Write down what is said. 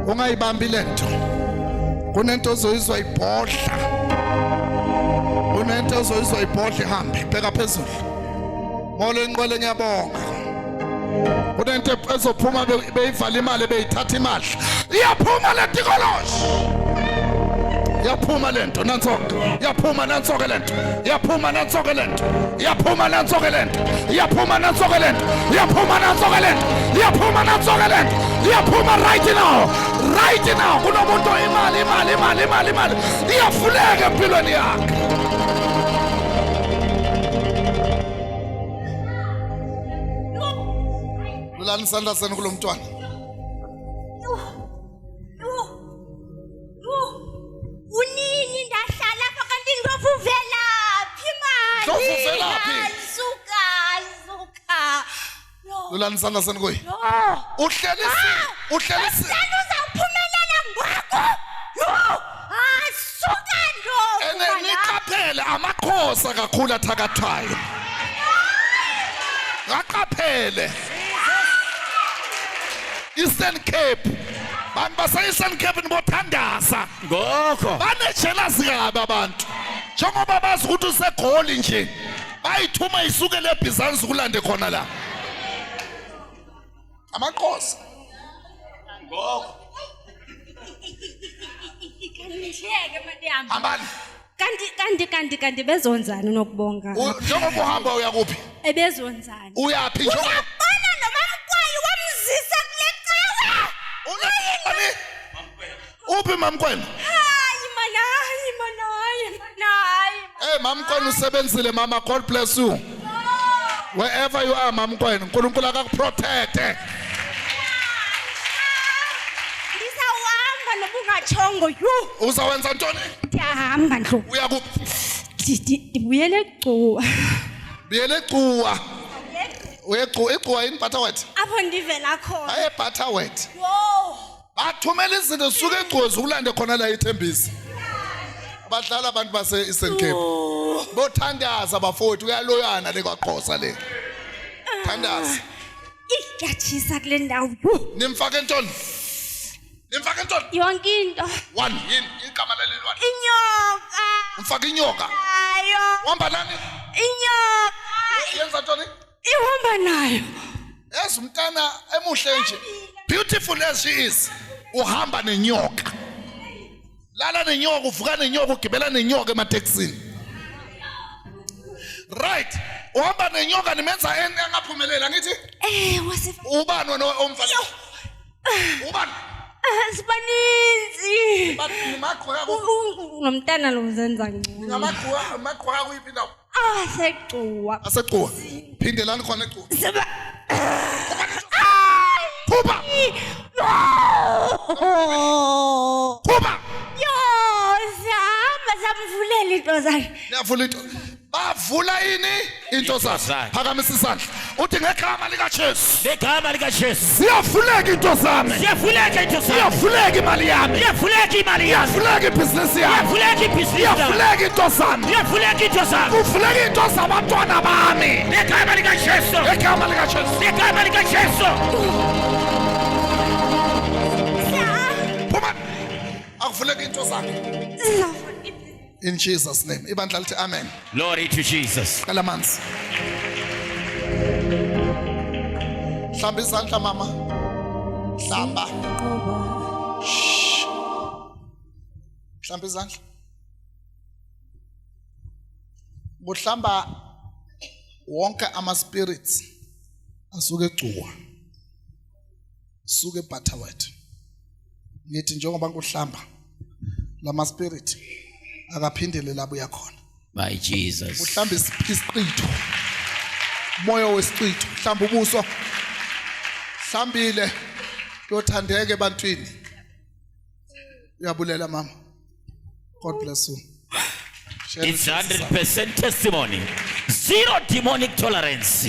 Ungayibambi lento. Kunento ozoyizwa ibhodla. Kunento ozoyizwa ibhodla ihambe bheka phezulu. Molo inqwele ngiyabonga. Kunento ezophuma beyivala imali beyithatha imali. Iyaphuma le tikoloshi. Yaphuma lento nansoke. Yaphuma nansoke lento. Yaphuma nansoke lento. Yaphuma nansoke lento. Yaphuma nansoke lento. Yaphuma nansoke lento. Yaphuma nansoke lento. Yaphuma right now. Right now kunomuntu imali imali imali imali imali. Iyafuleka empilweni yakhe. Lulani isandla senu kulomntwana. Unini ndahlala apha kanti ndlovu uvelaphi mani? Ndlovu uvelaphi? Hayi, Suka, suka. Yho, Lulani isandla senu kuye. yho. Uhleli Ah! uhleli Mntana uzawuphumelela ngoku. Yho, hayi, suka ndlovu. ene mana. niqaphele amaxhosa kakhulu athakathwayo. Ngaqaphele. Eastern Cape. Bantu base Eastern Cape nibothandaza. Ngokho. Banejealousy kabi abantu. Njengoba bazi ukuthi usegoli nje. Bayithuma isuke lebhizansi kulande khona la. Amaxhosa. Ngokho. Ngiyeke mani yami. Hambani. Kanti kanti kanti kanti bezonzani nokubonga? Njengoba uhamba uyakuphi? Ebezonzani? Uyaphi njengoba Uyabona nomamkwayi wamzisa kule cawa. Unani? Uphi mamkwena? Hayi mana, hayi mana, hayi mana, hayi. Hey mamkwena usebenzile mama God bless you. Wherever you are mamkwena uNkulunkulu akakuprotect. Ndizawuhamba noba ungatshongo yhu. Uzawenza ntoni? Ndiyahamba ndlovu. Uya kuphi? Ndibuyele eGcuwa. Buyele eGcuwa. Uye eGcuwa, iGcuwa yini Butterworth? Apho ndivela khona. Aye Butterworth. Yho. Bathumela izinto zisuke eGcuwa zikulande khona la eThembisa. Abadlala abantu base Eastern Cape. Bothandaza bafowethu uyaloyana le kwaXhosa le. Thandaza. Iyatshisa kule ndawo. Yhu. Nimfake ntoni? Nimfake ntoni? Yonke into. One yini igama lelilwane? Inyoka. Umfake inyoka. Nayo. Uhamba nani? Inyoka. Yenza ntoni? Ihamba nayo. Yazi umntana emuhle nje. Beautiful as she is. Uhamba nenyoka. Lala nenyoka, uvuka nenyoka, ugibela nenyoka emateksini. Right. Uhamba nenyoka nimenza engaphumelela ngithi? Eh, wasifa. Ubani wena omfana? Ubani? Sibaninzi. Nimagqoka ku Nomntana lo uzenza ngcono. Ngamagqoka, magqoka kuyiphi indawo? Ah, segcuwa. Asegcuwa. Phindelani khona egcuwa. Siba. Khupha! Khupha! Yo, sihamba samvulela into zakhe. Niyavula into. Bavula ini? Into zakhe. Phakamisa isandla. Uthi ngegama likaJesu. Ngegama likaJesu. Siyavuleka into zami. Siyavuleka into zami. Siyavuleka imali yami. Siyavuleka imali yami. Siyavuleka ibhizinisi yami. Siyavuleka ibhizinisi yami. Siyavuleka into zami. Siyavuleka into zami. Kuvuleka into zabantwana bami. Ngegama likaJesu. Ngegama likaJesu. Ngegama likaJesu. Phuma. Akuvuleka into zami. In Jesus name. Ibandla lithi amen. Glory to Jesus. Qala amanzi. Hlamba izandla mama. Hlamba. Shh. Hlamba izandla. Kuhlamba wonke ama spirits asuke egcuwa. Suke eButterworth. Ngithi njengoba ngikuhlamba lama spirit akaphindele la buya khona. By Jesus. Uhlamba isichitho. Moya wesichitho, hlamba ubuso. Hlambile yothandeke ebantwini. Uyabulela mama. God bless you. Share It's this. 100% testimony. Zero demonic tolerance.